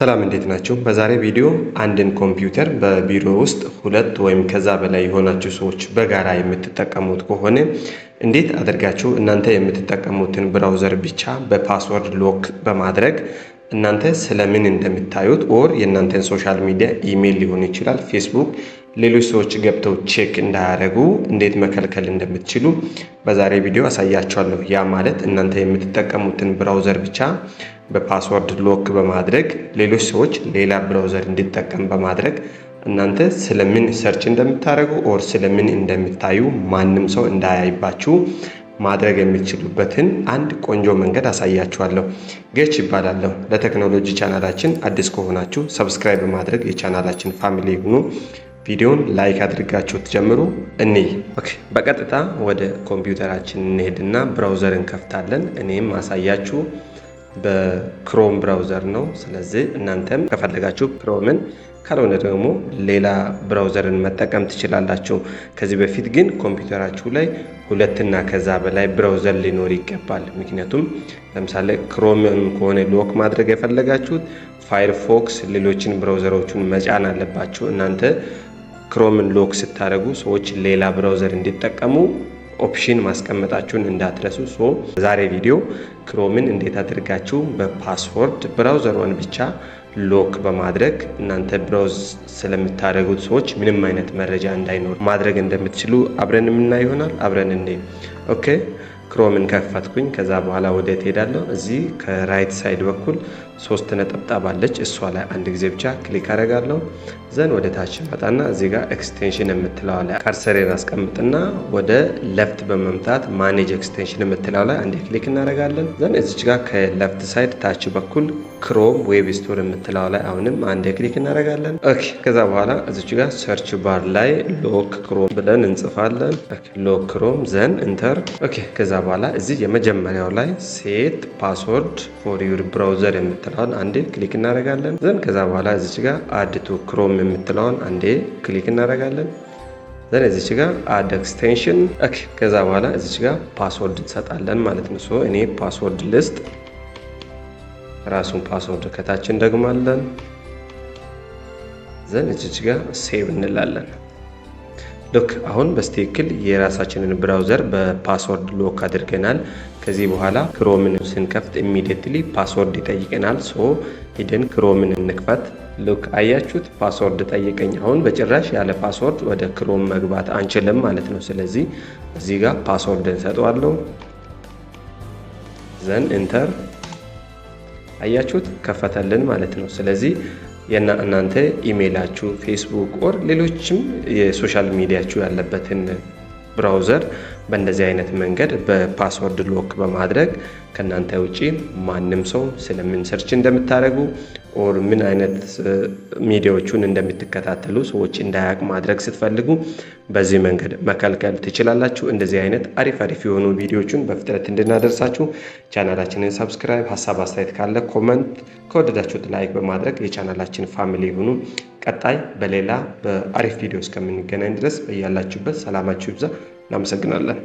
ሰላም፣ እንዴት ናችሁ? በዛሬ ቪዲዮ አንድን ኮምፒውተር በቢሮ ውስጥ ሁለት ወይም ከዛ በላይ የሆናችሁ ሰዎች በጋራ የምትጠቀሙት ከሆነ እንዴት አድርጋችሁ እናንተ የምትጠቀሙትን browser ብቻ በ password lock በማድረግ እናንተ ስለምን እንደምታዩት or የእናንተን social media፣ email ሊሆን ይችላል፣ ፌስቡክ፣ ሌሎች ሰዎች ገብተው check እንዳያደርጉ እንዴት መከልከል እንደምትችሉ በዛሬ ቪዲዮ አሳያችኋለሁ። ያ ማለት እናንተ የምትጠቀሙትን browser ብቻ በ password lock በማድረግ ሌሎች ሰዎች ሌላ browser እንዲጠቀም በማድረግ እናንተ ስለምን search እንደምታደርጉ or ስለምን እንደምታዩ ማንም ሰው እንዳያይባችሁ ማድረግ የምትችሉበትን አንድ ቆንጆ መንገድ አሳያችኋለሁ። ጌች እባላለሁ። ለቴክኖሎጂ ቻናላችን አዲስ ከሆናችሁ subscribe በማድረግ የቻናላችን family ሁኑ። ቪዲዮን like አድርጋችሁ ትጀምሩ። እንይ። Okay፣ በቀጥታ ወደ ኮምፒውተራችን እንሄድና browser እንከፍታለን። እኔም ማሳያችሁ በ Chrome browser ነው። ስለዚህ እናንተም ከፈለጋችሁ Chrome ን ካልሆነ ደግሞ ሌላ browser ን መጠቀም ትችላላችሁ። ከዚህ በፊት ግን ኮምፒውተራችሁ ላይ ሁለትና ከዛ በላይ browser ሊኖር ይገባል። ምክንያቱም ለምሳሌ Chrome ን ከሆነ lock ማድረግ የፈለጋችሁት Firefox፣ ሌሎችን browser ኦችን መጫን አለባችሁ። እናንተ Chrome ን lock ስታደርጉ ሰዎች ሌላ browser እንዲጠቀሙ option ማስቀመጣችሁን እንዳትረሱ። So ዛሬ ቪዲዮ Chrome ን እንዴት አድርጋችሁ በ password browser ሯን ብቻ lock በማድረግ እናንተ browse ስለምታደርጉት ሰዎች ምንም አይነት መረጃ እንዳይኖር ማድረግ እንደምትችሉ አብረን የምናይ ይሆናል። አብረን እንይ። Okay፣ Chrome ን ከፈትኩኝ። ከዛ በኋላ ወደ ትሄዳለሁ። እዚህ ከ right side በኩል ሶስት ነጠብጣብ አለች። እሷ ላይ አንድ ጊዜ ብቻ click አደርጋለሁ። Then ወደ ታች መጣና እዚህ ጋር extension የምትለዋ ላይ cursor ኤን አስቀምጥና ወደ left በመምጣት manage extension የምትለው ላይ አንዴ click እናደርጋለን። Then እዚች ጋር ከ left side ታች በኩል Chrome Web Store የምትለው ላይ አሁንም አንዴ click እናደርጋለን። Okay፣ ከዛ በኋላ እዚች ጋር search bar ላይ lock Chrome ብለን እንጽፋለን። Lock Chrome, then enter። Okay፣ ከዛ በኋላ እዚህ የመጀመሪያው ላይ set password for your browser የምትለውን አንዴ click እናደርጋለን። Then ከዛ በኋላ እዚች ጋር add to Chrome የምትለውን አንዴ click እናደርጋለን። Then እዚች ጋር add extension። Okay፣ ከዛ በኋላ እዚች ጋር password እንሰጣለን ማለት ነው። So እኔ password ልስጥ፣ ራሱን password ከታች እንደግማለን። Then እዚች ጋር save እንላለን። Look፣ አሁን በትክክል የራሳችንን browser በ password lock አድርገናል። ከዚህ በኋላ Chrome ን ስንከፍት immediately password ይጠይቀናል። So ሂደን Chrome ን እንክፈት። Look፣ አያችሁት? Password ጠየቀኝ። አሁን በጭራሽ ያለ password ወደ Chrome መግባት አንችልም ማለት ነው። ስለዚህ እዚህ ጋር password እንሰጠዋለሁ። Then enter። አያችሁት? ከፈተልን ማለት ነው። ስለዚህ እናንተ ኢሜይላችሁ፣ ፌስቡክ or ሌሎችም የ social media ችሁ ያለበትን browser በእንደዚህ አይነት መንገድ በ password lock በማድረግ ከእናንተ ውጪ ማንም ሰው ስለምን search እንደምታደርጉ or ምን አይነት ሚዲያዎቹን እንደምትከታተሉ ሰዎች እንዳያውቅ ማድረግ ስትፈልጉ በዚህ መንገድ መከልከል ትችላላችሁ። እንደዚህ አይነት አሪፍ አሪፍ የሆኑ ቪዲዮዎችን በፍጥነት እንድናደርሳችሁ ቻናላችንን subscribe፣ ሀሳብ አስተያየት ካለ comment፣ ከወደዳችሁት like በማድረግ የቻናላችን family ሁኑ። ቀጣይ በሌላ በአሪፍ ቪዲዮ እስከምንገናኝ ድረስ በያላችሁበት ሰላማችሁ ይብዛ። እናመሰግናለን።